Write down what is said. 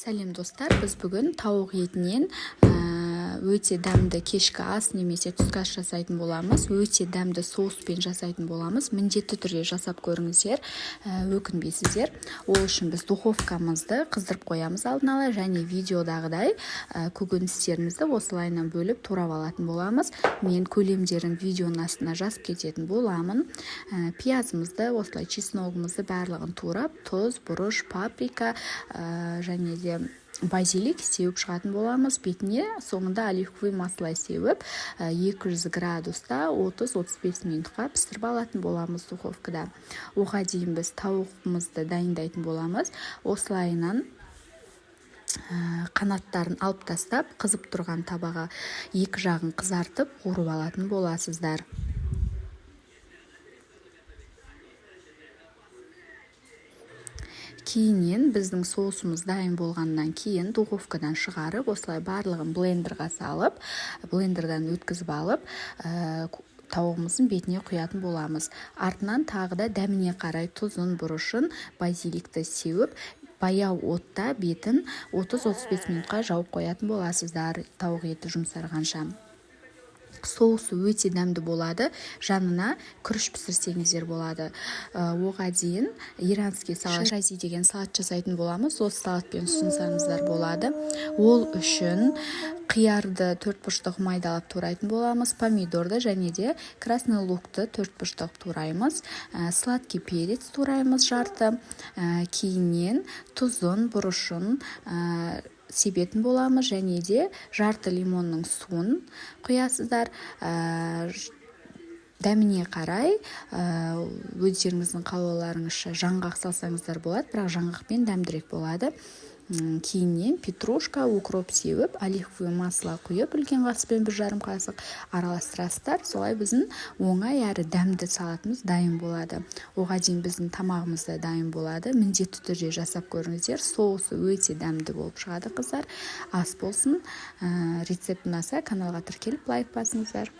Сәлем, достар! Біз бүгін тауық етінен өте дәмді кешкі ас немесе түскі ас жасайтын боламыз. Өте дәмді соуспен жасайтын боламыз. Міндетті түрде жасап көріңіздер, өкінбейсіздер. Ол үшін біз духовкамызды қыздырып қоямыз алдын ала және видеодағыдай көкөністерімізді осылайынан бөліп, турап алатын боламыз. Мен көлемдерін видеоның астына жазып кететін боламын. Пиязымызды осылай, чесногымызды, барлығын турап, тұз, бұрыш, паприка және де базилик сеуіп шығатын боламыз бетіне. Соңында оливковый масло сеуіп, 200 градуста 30-35 минутқа пісіріп алатын боламыз духовкада. Оға дейін біз тауығымызды дайындайтын боламыз. Осылайынан қанаттарын алып тастап, қызып тұрған табаға екі жағын қызартып, қуырып алатын боласыздар. Кейіннен біздің соусымыз дайын болғаннан кейін духовкадан шығарып, осылай барлығын блендерға салып, блендердан өткізіп алып, тауығымыздың бетіне құятын боламыз. Артынан тағы да дәміне қарай тұзын, бұрышын, базиликті сеуіп, баяу отта бетін 30-35 минутқа жауып қоятын боласыздар, тауық еті жұмсарғанша. Соусы өте дәмді болады. Жанына күріш пісірсеңіздер болады. Оға дейін иранский салат, ширази деген салат жасайтын боламыз. Осы салатпен ұсынсаңыздар болады. Ол үшін қиярды төрт бұрыштық майдалап турайтын боламыз, помидорды және де красный лукты төрт бұрыштық тураймыз, сладкий перец тураймыз жарты. Кейіннен тұзын, бұрышын себетін боламыз және де жарты лимонның суын құясыздар. Дәміне қарай, өздеріңіздің қалауларыңызша жаңғақ салсаңыздар болады, бірақ жаңғақпен дәмдірек болады. Кейіннен петрушка, укроп сеуіп, оливковый масло құйып, үлкен қасықпен 1,5 қасық, араластырасыздар. Солай біздің оңай әрі дәмді салатымыз дайын болады. Оға дейін біздің тамағымыз да дайын болады. Міндетті түрде жасап көріңіздер, соусы өте дәмді болып шығады. Қыздар, ас болсын! Рецепт ұнаса, каналға тіркеліп, лайк басыңыздар.